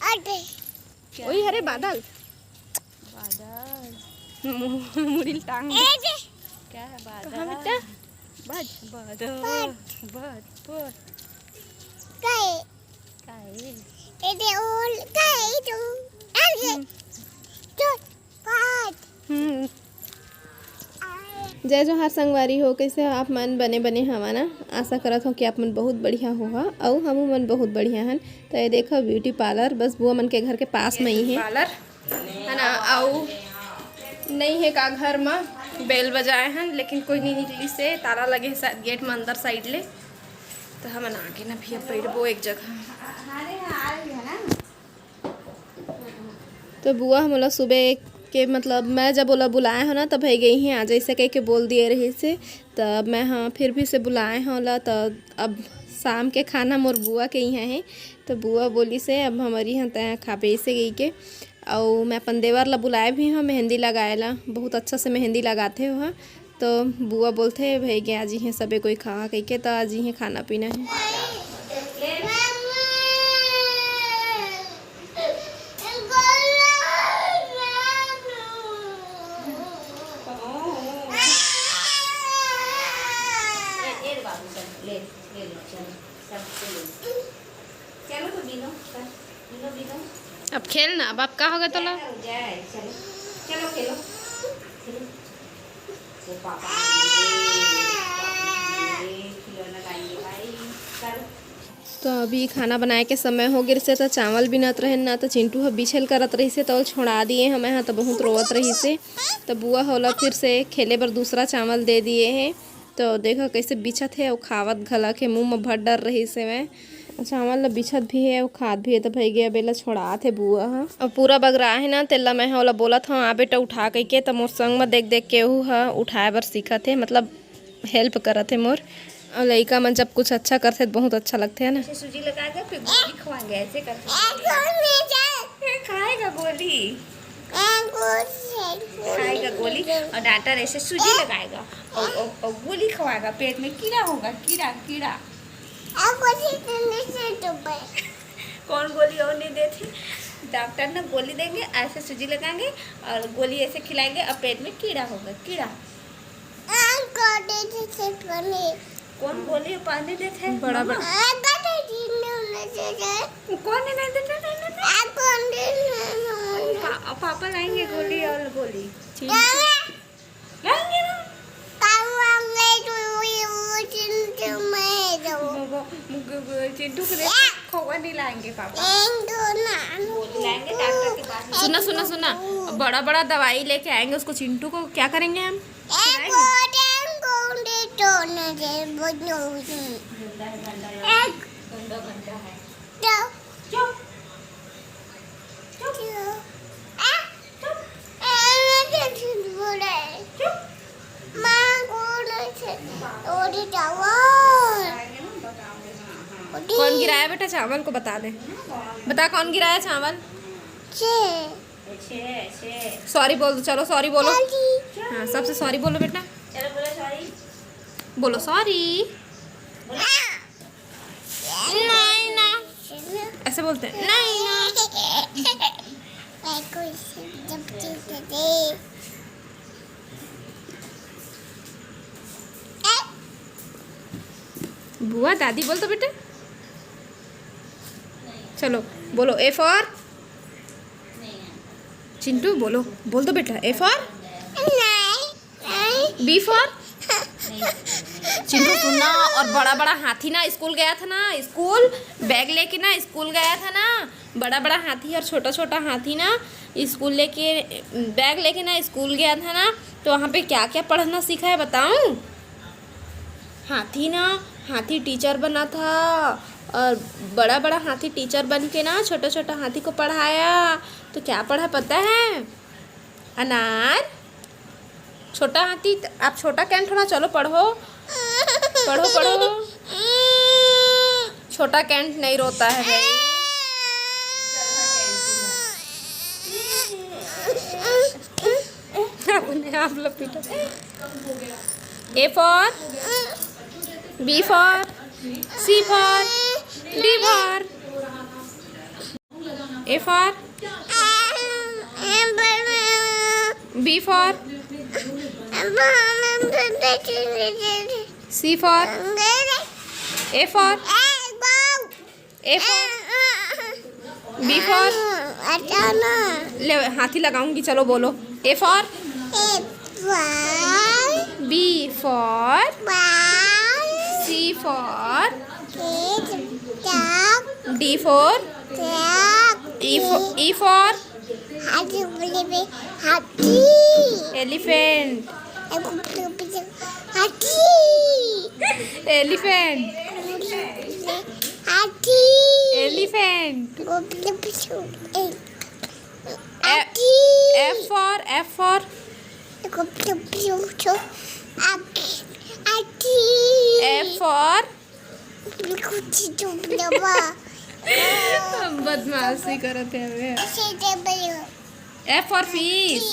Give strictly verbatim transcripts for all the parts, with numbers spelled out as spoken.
ओई, अरे बादल। बादल। मु-, मुड़ी ल टांग दे। क्या है बादल? कहाँ बेटा? बादल। बादल। बादल। काय? काय? हम्म। जय जोहार संगवारी हो, कइसे हो आप मन? बने बने हवा ना? आशा करत हो कि आप मन बहुत बढ़िया होहा, अउ हमू मन बहुत बढ़िया हन। तो ये देखो ब्यूटी पार्लर, बस बुआ मन के घर के पास में ही है। पार्लर है ना, अउ नहीं है का घर में, बेल बजाए हन, लेकिन कोई नहीं निकली से, ताला लगे है शायद गेट में अंदर साइड ले। तो हमन आगे ना भैया बैठबो एक जगह। तो बुआ ह मोला सुबह के, मतलब, मैं जब ओला बुलाए हो ना, तब है गई ही आ, जैसे कह के बोल दिए रही से। तब मैं, हाँ, फिर भी से बुलाए हो ला। तो अब शाम के खाना मोर बुआ के यहाँ है। तो बुआ बोली से, "अब हमारी यहाँ तय खाबे," ऐसे गई के। अउ मैं अपन देवर ला बुलाए भी हूँ मेहंदी लगाए ला, बहुत अच्छा से मेहंदी लगाते हो। तो बुआ बोलथे, "भाई गे, आज इहें सबे कोई खा," कहिके, तो आज इहें खाना पीना है। अब खेल ना, अब आप का होगा तोला? चलो, चलो खेलो, खेलो। तो अभी खाना बनाए के समय हो गिर से, तो चावल बिनत रहे ना, तो चिंटू ह बिछेल करत रहिसे, तो छोड़ा दिए हमें हा, तो बहुत रोवत रहिसे। तो बुआ ह ओला फिर से खेले बर दूसरा चावल दे दिए है। तो देखो कैसे बिछत है, अउ खावत घलक है, मुंह में भर डर रहिसे मैं। चावल ला बिछत भी है, अउ खात भी है। तो भाई गया बेला छोड़ात है बुआ ह, अउ पूरा बगरा है ना, तेला मैं ह ओला बोलत हूँ, "आ बेटा उठा," कहिके। तो मोर संग में देख देख के ऊ ह उठाए बर सीखत है, मतलब हेल्प करत है मोर। अउ लइका मन जब कुछ अच्छा करथे तो बहुत अच्छा लगथे, है ना? ऐसे सूजी लगा के फिर गोली खवाएंगे, ऐसे करके। ए, खाएगा गोली। ए, गोली। खाएगा गोली और डॉक्टर ऐसे सूजी लगाएगा और, और, और गोली खवाएगा, पेट में कीड़ा होगा, कीड़ा, कीड़ा। ए, गोली देने से तो भाई। कौन गोली और नहीं देते? डॉक्टर ना गोली देंगे, ऐसे सूजी लगाएंगे और गोली ऐसे खिलाएंगे और पेट में कीड़ा होगा, कीड़ा। आ, गोली देते पनीर। कौन गोली पानी देते हैं? बड़ा, मम्मा? बड़ा। आ, गोली देने से। कौन नहीं देते? नहीं देते? आ, गोली देने से। पा-, पापा लाएंगे गोली और गोली। ठीक। लाएंगे ना? पापा, मैं तो ये वो चिंटू में दो। वो, वो, वो, वो चिंटू के लिए खोवा नहीं लाएंगे पापा। चिंटू ना। गोली लाएंगे डॉक्टर के पास। सुना, सुना, सुना, बड़ा बड़ा दवाई लेके आएंगे, उसको चिंटू को क्या करेंगे हम? ए, खिलाएंगे? गोली, गोली तोड़ने दे, बदमाशी। गंदा है, गंदा है। ए, गंदा, गंदा है। तो चुप। चुप। आ, चुप। ए, मैं कैसे बोले? चुप। माँ, कौन है? और ये चावल। कौन गिराया बेटा चावल को? बता दे, बता कौन गिराया चावल? छे। सॉरी बोल दो, चलो सॉरी बोलो। सॉरी। हाँ, सबसे सॉरी बोलो बेटा। चलो बोलो सॉरी। बोलो सॉरी। नहीं ना, ऐसे बोलते हैं, नहीं ना। बुआ, दादी बोल दो बेटा। चलो बोलो, A for चिंटू, बोलो, बोल दो बेटा, A for B for Chintu, सुनना। और बड़ा बड़ा हाथी ना स्कूल गया था ना, स्कूल बैग लेके ना स्कूल गया था ना, बड़ा बड़ा हाथी और छोटा छोटा हाथी ना स्कूल लेके, बैग लेके ना स्कूल गया था ना, तो वहाँ पे क्या क्या पढ़ना सीखा है बताऊँ? हाथी ना, हाथी टीचर बना था और बड़ा बड़ा हाथी टीचर बन के ना छोटा छोटा हाथी को पढ़ाया। तो क्या पढ़ा पता है? अनार। छोटा हाथी, आप छोटा कैंट हो ना, चलो पढ़ो, पढ़ो, पढ़ो। छोटा कैंट नहीं रोता है भाई। अपने आप लपीटा। A for, B for, C for, D for। A for, B for, C for, A for, A for, B for, ले हाथी लगाऊंगी, चलो बोलो। A for, B for, C for, D for, E for, E for, elephant, elephant, elephant. F, F for, F for, F for, बदमाशी करत हे। F for fish,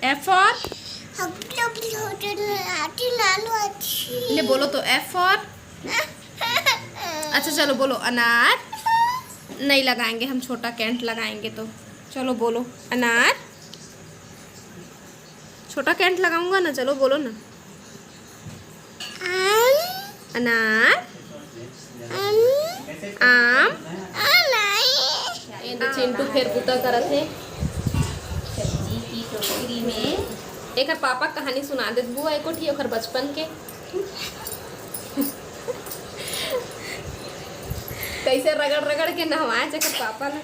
F for, ले बोलो तो, F for, अच्छा चलो बोलो, अनार। नहीं लगाएंगे हम, छोटा कैंट लगाएंगे। तो चलो बोलो, अनार। छोटा कैंट लगाऊंगा ना, चलो बोलो ना। अनार, आम। ये तो चिंटू फेर बुता करत हे। सब्जी की टोकरी में। एकर पापा कहानी सुना देत बुआ, एको ठी ओकर बचपन के। कैसे रगड़ रगड़ के नहवाए एकर पापा ला।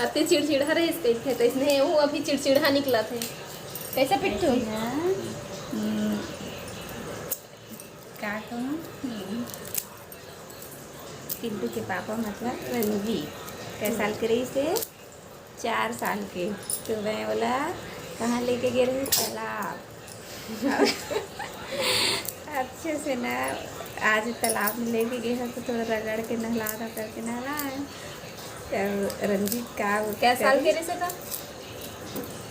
अति चिड़चिड़ा रहिस कहिथे, तइसने वो अभी चिड़चिड़ा निकलत हे। कैसे पिट्ठू? हम्म, का कहूँ? हम्म। पिंटू के पापा मतलब रणवीर कै साल के रहिस हे? चार साल के। तो मैं बोला, कहाँ लेके गे रहे? तालाब। अच्छे से ना, आज तालाब में लेके गए हैं तो थोड़ा रगड़ के नहला रहा करके नहला है। तो रंजीत का कै साल के रहिस हे?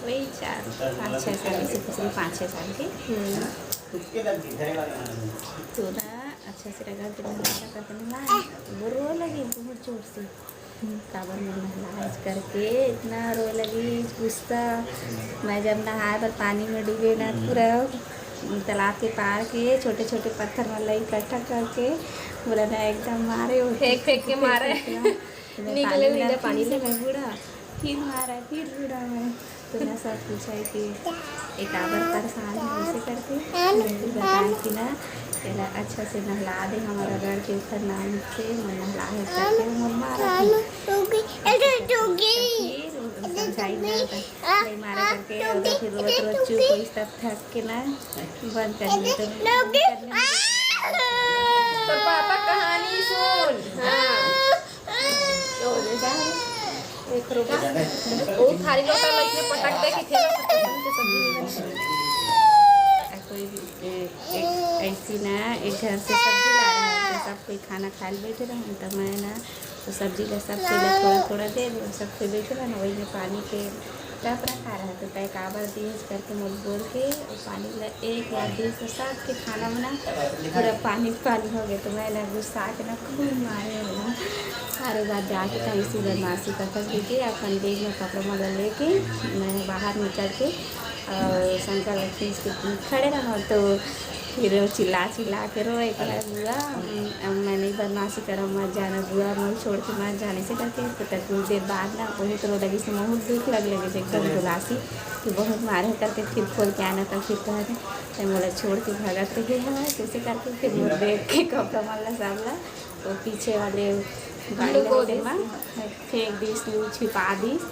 वही चार, पाँच छः साल से, पिछले पाँच छः साल के। हम्म। तो ना अच्छा से रगड़ के नहला रहा करके नहला है। वो रोए लगी बहुत जोर से। काबर मैं नहलाए करके इतना रोए लगी, गुस्सा। मैं जब नहाए बर पानी में डूबे ना, पूरा तालाब के पार के छोटे-छोटे पत्थर मन ला इकट्ठा करके बोला ना, एकदम मारे वो फेंक-फेंक के मारे। फेंक-फेंक के मारे। निकले पानी नहीं ना पानी फिर से से। मैं बूड़ा, फिर मारा, फिर बूड़ा मैं। तो ना सब पूछा है कि ए काबर परेशान है, ऐसे करके। मैं फिर बताएं कि ना, एला अच्छा से नहला दे, हमारा रगड़ के ऊपर नाम से, मैं नहला है करके, मोर मारा थी। फिर समझाई ना, नहीं मारा करके, और फिर रोज रोज चुप होइस, तब थक के ना बंद कर दिया। तो तो पापा कहानी सुन। हाँ। ओ, जा रे। एक रोबो। ओ, थारी लोटा लइके पटक दे कि खेला से पसंद के सब्जी नहीं बने। आ, कोई भी, ए, एक, ऐसी ना, एक घर से सब्जी ला रहा है, तो सब कोई खाना खाए ले बैठे रहो, तो मैं ना, तो सब्जी ला सब कोई ला थोड़ा, थोड़ा दे दो, सब कोई बैठे रहो ना, वही में पानी के टप रखा रहा, तो तय काबर दिए करके मोल बोल के, वो पानी ला एक बार दिए तो सबके खाना बना, पूरा पानी पानी हो गया। तो मैं ना गुस्सा के ना खूब मारे हो ना। अरे बात जाके तो इसी बदमाशी करता, क्योंकि अपन बैग में कपड़ा मोला लेके मैं बाहर निकल के और शंकर लक्ष्मी के खड़े रहो, तो फिर वो चिल्ला चिल्ला के रोए, कहे, "बुआ, अब मैं नहीं बदमाशी करम, मत जाना बुआ, मैं छोड़ के मत जाने से," करके। तो तक कुछ देर बाद ना बहुत रो लगी से, बहुत दुख लग लगे से एकदम उदासी कि बहुत मारे करके फिर खोल के आना, तब फिर कहे, "ते मोला छोड़ के भगत गे हवय," कैसे करके फिर वो बैग के कपड़ा मन ला सब ला वो पीछे वाले बाड़ी गोदे में फेंक दिस, छिपा दिस।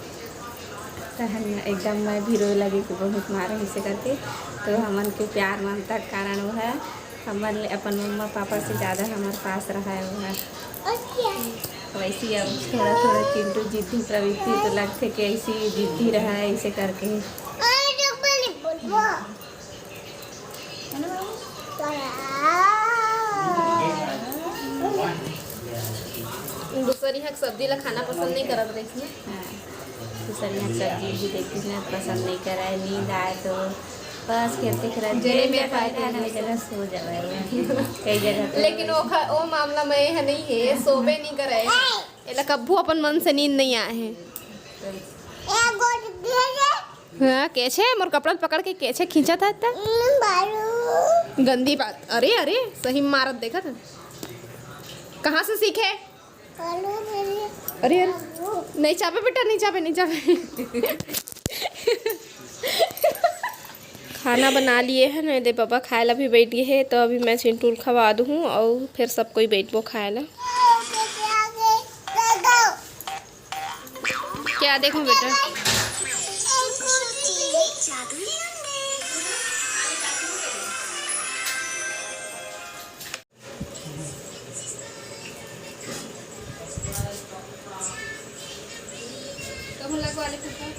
तहन एकदम मैं भी रोए लगे कि बहुत मारे इसे करके। तो हमन के प्यार ममता के कारण वो है, हमन ले अपन मम्मा पापा से ज़्यादा हमारे पास रहा है वो है। वैसे ही अब थोड़ा थोड़ा चिंटू जिद्दी प्रवृत्ति तो लगथे कि ऐसी जिद्दी रहा है, ऐसे करके। दूसर यहाँ के सब्जी ला खाना पसंद नहीं करत रहिस ना। हाँ, दूसर यहाँ के सब्जी भी देखिस ना, पसंद नहीं करे, नींद आए तो बस खेलते खेलते जेने में पाए तेने में सो जावे। कई जगह तो लेकिन वो खा-, वो मामला में यह नहीं है, सोबे नहीं करे। एला कभू अपन मन से नींद नहीं आए हे। हाँ, कैसे मोर कपड़ा पकड़ के कैसे खींचत हे त? गंदी बात। अरे, अरे, सही मारत देखत हे। कहाँ से सीखे? अरे, अरे, नहीं चाबे बेटा, नहीं चाबे, नहीं चाबे। खाना बना लिए हे ना, एदे पापा खाए ला भी बैठ गए हे, तो अभी मैं चिंटू ल खवा दूँ और फिर सब कोई बैठबो खाए ला। क्या देखो बेटा? तुम लगवा ले कुकर।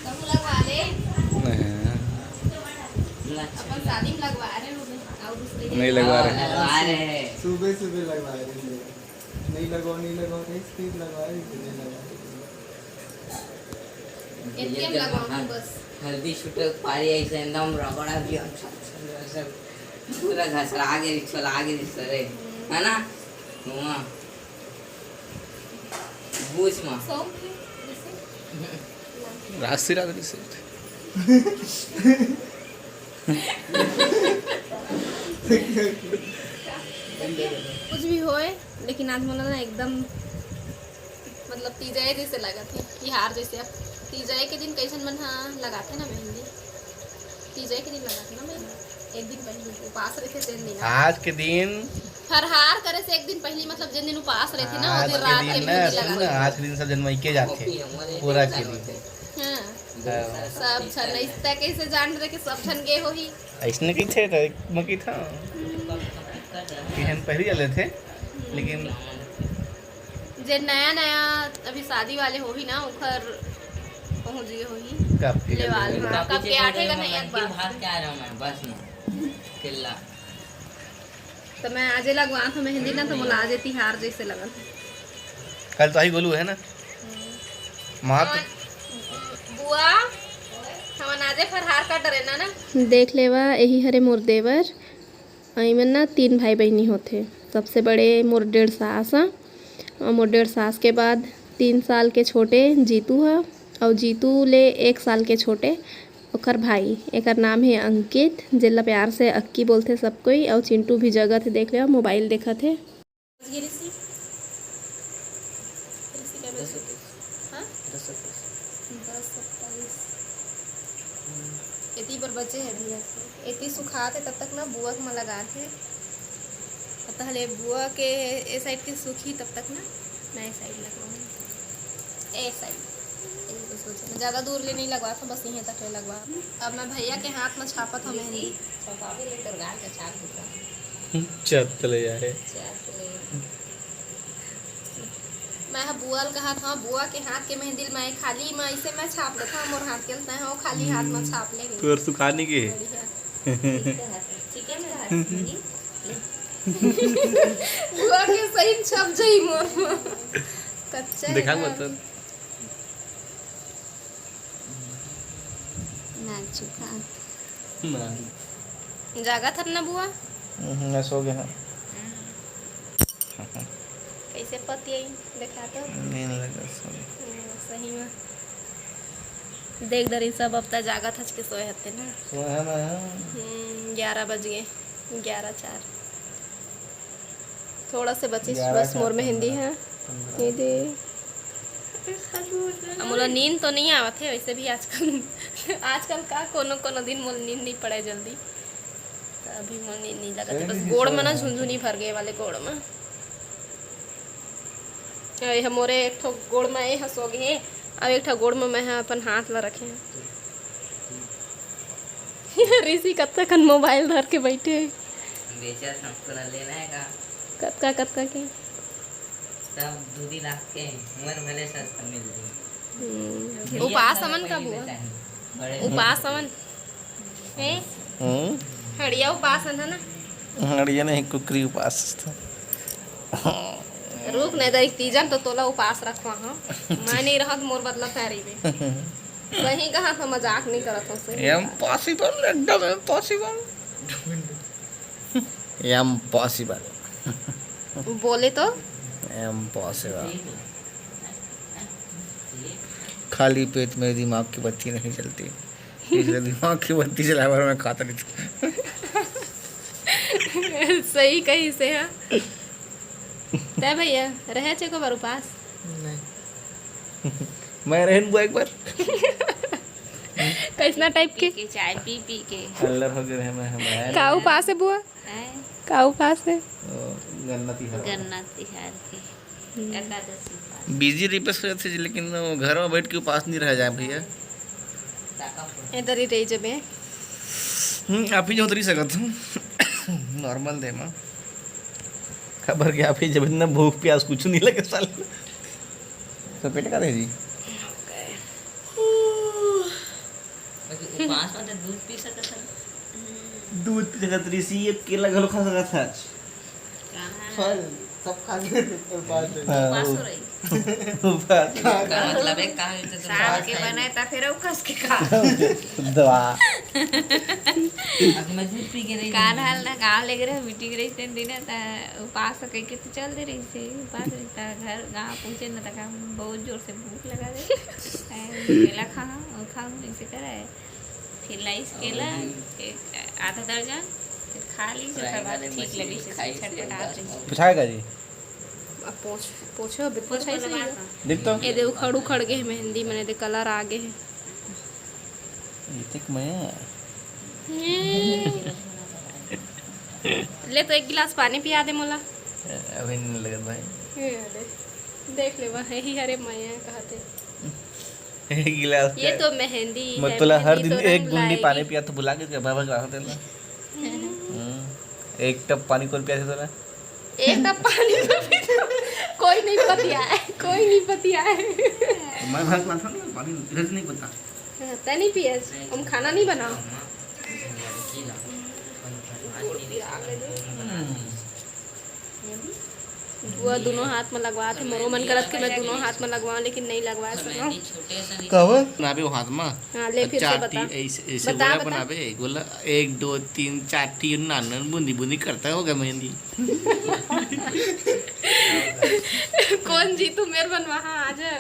तुम लगवा ले। अपन शादी में लगवा रहे हो, और दूसरे नहीं लगवा रहे। लगवा रहे। सुबह सुबह लगवा रहे हैं। नहीं लगवा, नहीं लगवा रहे, स्पीड लगवा रहे, नहीं लगवा रहे। एटीएम लगवा बस। हल्दी छुटक पारी ऐसे एकदम रगड़ा भी अच्छा, अच्छा, अच्छा, पूरा घसरा आगे रिक्शा आगे रिक्शा रे, है ना? हुआ। बूझ मा। सौंफ है, जैसे? राशि रागनी से। कुछ भी होए, लेकिन आज मोला ना एकदम, मतलब, तीजय जैसे लगत हे, तिहार जैसे। अब तीजय के दिन कैसन मन हा लगाथे ना मेहंदी, तीजय के दिन लगाथे ना मेहंदी, एक दिन पहले उपास रहिथे, तेन दिन। आज के दिन फरहार करे से एक दिन पहले, मतलब, जेन दिन उपास रहिथे ना, ओ आज दिन के रात के दिन ना, मेहंदी सुन ना, लगाथे। आज के दिन सब जन मइके जाथे, पूरा के दिन। हाँ। हाँ। सब झन अइसता कैसे जान रहे कि सब झन गे होही। अइसने कहिथे त मकी था। कि हम पहली चले थे, लेकिन जे नया नया अभी शादी वाले होही ना, ओखर पहुंच गए होही। कब के लेवाल, हाँ, कब के आठे का नहीं, एक बार। बाहर क्या रहा मैं, बस ना। किल्ला। तो मैं आजे लगवा था मेहंदी ना, तो मोला आजे तिहार जैसे लगत। कल तो ही गोलू है ना। माँ तो हमन, बुआ, हमन आजे फरहार कर डरे ना, ना। देख लेवा, यही हरे मोर देवर। अउ एमन ना तीन भाई बहिनी होथे। सबसे बड़े मोर डेढ़ सास ह, अउ मोर डेढ़ सास के बाद तीन साल के छोटे जीतू ह, अउ जीतू ले एक साल के छोटे ओकर भाई। एकर नाम हे अंकित, जेला प्यार से अक्की बोलथे सब कोई। अउ चिंटू भी जगत हे, देख ले, मोबाइल देखत हे। ये ऋषि, ऋषि का बजे? हाँ? दस सत्ताईस। एती बर बचे हे अभी। एती सुखात हे, तब तक ना बुआ के म लगात हे। तहले बुआ के ए साइड के सूखी, तब तक ना मैं ए साइड लगवाऊँ। ए साइड। यही कुछ सोचे। मैं ज़्यादा दूर ले नहीं लगवा था, बस यहीं तक ले लगवा। अब मैं भैया के हाथ में छापत हूँ मेहंदी। चल तो ले जा रे। मैं ह बुआ ल कहा था, बुआ के हाथ के मेहंदी ल मैं खाली म ऐसे मैं छाप लेता, मोर हाथ के ल तैं हो खाली हाथ म छाप ले। तोर सुखानी के हे। बढ़िया। ठीक है, मेरा हाथ में। बुआ के सही छप जाई मोर म। कच्चा है दिखा ना। मत। नाक झुका। ना। जागत हन ना बुआ? हम्म, मैं सो गया हूँ। कैसे पति आई? देखा तो। नींद लगा सो। हम्म, सही में। देख दरी सब अब तक जागत हच के सोए हते ना। सोए हैं ना। हम्म, ग्यारह बज गए, ग्यारह चार। थोड़ा से बचिस बस मोर मेहंदी है। ये दे। अब मोला नींद तो नहीं आवत है वैसे भी आजकल। आजकल का कोनो कोनो दिन मोला नींद नहीं पड़े जल्दी, तो अभी मोला नींद नहीं लगत है। बस गोड़ में ना झुनझुनी भर गए वाले गोड़ में। अरे हम मोरे एक ठो गोड़ में ये हंस हो गए, अब एक ठो गोड़ में मैं ह अपन हाथ ला रखे हैं। ऋषि कतका कन मोबाइल धर के बैठे हे। बेचा संस्करण लेना है का? कतका, कतका के? सब दू तीन लाख के, मोर भले सस्ता मिल जाए। हम्म, उपास अमन का बुआ? उपास अमन? हैं? हम्म। हड़िया उपास है ना? हड़िया नहीं, कुकरी उपास था। रुक नहीं, देख, तीजन तो तोला उपास रखवा, हाँ। मैं नहीं रहत, मोर बदला तैं रहिबे। सही कहा था, मजाक नहीं करत हूँ, सही। Impossible, एकदम impossible। Impossible। बोले तो इम्पॉसिबल। खाली पेट में दिमाग की बत्ती नहीं जलती, इसलिए दिमाग की बत्ती जलाए बर मैं खाता नहीं। सही कही से, हाँ। तय भैया, रहे छे को बार उपास? नहीं। मैं रहन बुआ एक बार। कैसना टाइप के? पी के, चाय पी पी के। अल्लर हो गए रहे मैं, हम आए का रहे। उपास है बुआ? हैं? का उपास है? ओ, गन्ना तिहार। गन्ना तिहार के। हम्म। एकादशी उपास। बिजी रिपेस करत हे जी, लेकिन वो घर में बैठ के उपास नहीं रह जाए भैया। इधर ही रही जब ये। हम्म, आप ही जो उतरी सकत हूँ। नॉर्मल दे माँ। खबर क्या, आप ही जब इतना भूख प्यास कुछ नहीं लगे साले। तो पेट का दे जी। बाकी उपास में तो दूध पी सकत हन। दूध पी सकत रही सी, एक केला घलो खा सकत हच। कहाँ? फल सब खा सकत हच उपास में। हाँ, उपास हो रही। उपास। का मतलब है, कहाँ इतने साग के बनाए ता फिर वो कस के खा। दवा। अब मैं दूध पी के रही। काल हाल ना गाँव लेके रहे, मीटिंग रही, तेन दिन ता उपास कह के तो चल दे रही से, उपास रही ता घर गाँव पहुँचे ना, तक हम बहुत जोर से भूख लगा दे। केला खा, वो खा, ऐसे करा है। फिर लाइस केला एक आधा दर्जन, फिर खा ली, तो ओकर बाद ठीक लगी, से छटपटात रही। पुछाएगा जी। अब पोछ, पोछो, अबे पोछ पोछाई वाला सही बात है। देख तो। ये दे उखड़ उखड़ गए मेहंदी, मैंने दे कलर आ गए हैं। ये तक मैं ले तो एक गिलास पानी पिया दे मोला। अभी नहीं लगत भाई। ये ले, देख ले, वही हरे मैया कहते। एक गिलास ये का तो मेहंदी मैं है, तोला हर मेहंदी दिन तो एक रंग बूंदी लाएगी। पानी पिया तो भुला के बाबा का होते ना। हम्म। हम्म। एक टप पानी कौन पिया था तोला? एक टप पानी तो पी, कोई नहीं पतिया है, कोई नहीं पतिया है। मैं भाग पाता ना, पानी इधर से नहीं पता। हाँ, तै नहीं पियस, हम खाना नहीं बनाओ। हम्म। बुआ दोनों हाथ में लगवा थे, मोरो मन करत के मैं दोनों हाथ में लगवाऊं, लेकिन नहीं लगवा सकूं। कब? बनाबे वो हाथ में। हाँ, ले फिर से चार बता। ठी-, ऐसे, ऐसे बता, गोला बता। बनाबे, गोला, एक, दो, तीन, चार ठी नान नान बूंदी बूंदी करता होगा मेहंदी। कौन जी तू मेर बनवा, हाँ, आ जा।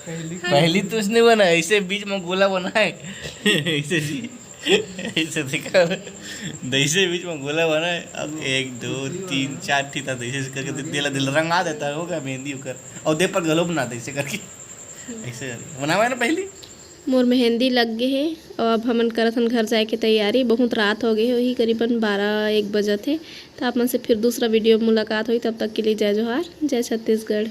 पहली तो उसने बना, ऐसे बीच में गोला बना है। ऐसे जी। ऐसे देखा, जैसे बीच में गोला बना है, अब एक, दो, तीन, चार ठी था, जैसे करके दे-, दिला, दिल रंगा देता है, होगा मेहंदी ओकर। और दे पर गलो बना दे, ऐसे करके। ऐसे बनावा है ना पहली। मोर मेहंदी लग गए हे और अब हमन करत हन घर जाए के तैयारी। बहुत रात हो गए हे, वही करीबन बारह एक बजत हे। तो आप मन से फिर दूसरा वीडियो में मुलाकात होई, तब तक के लिए जय जोहार, जय छत्तीसगढ़।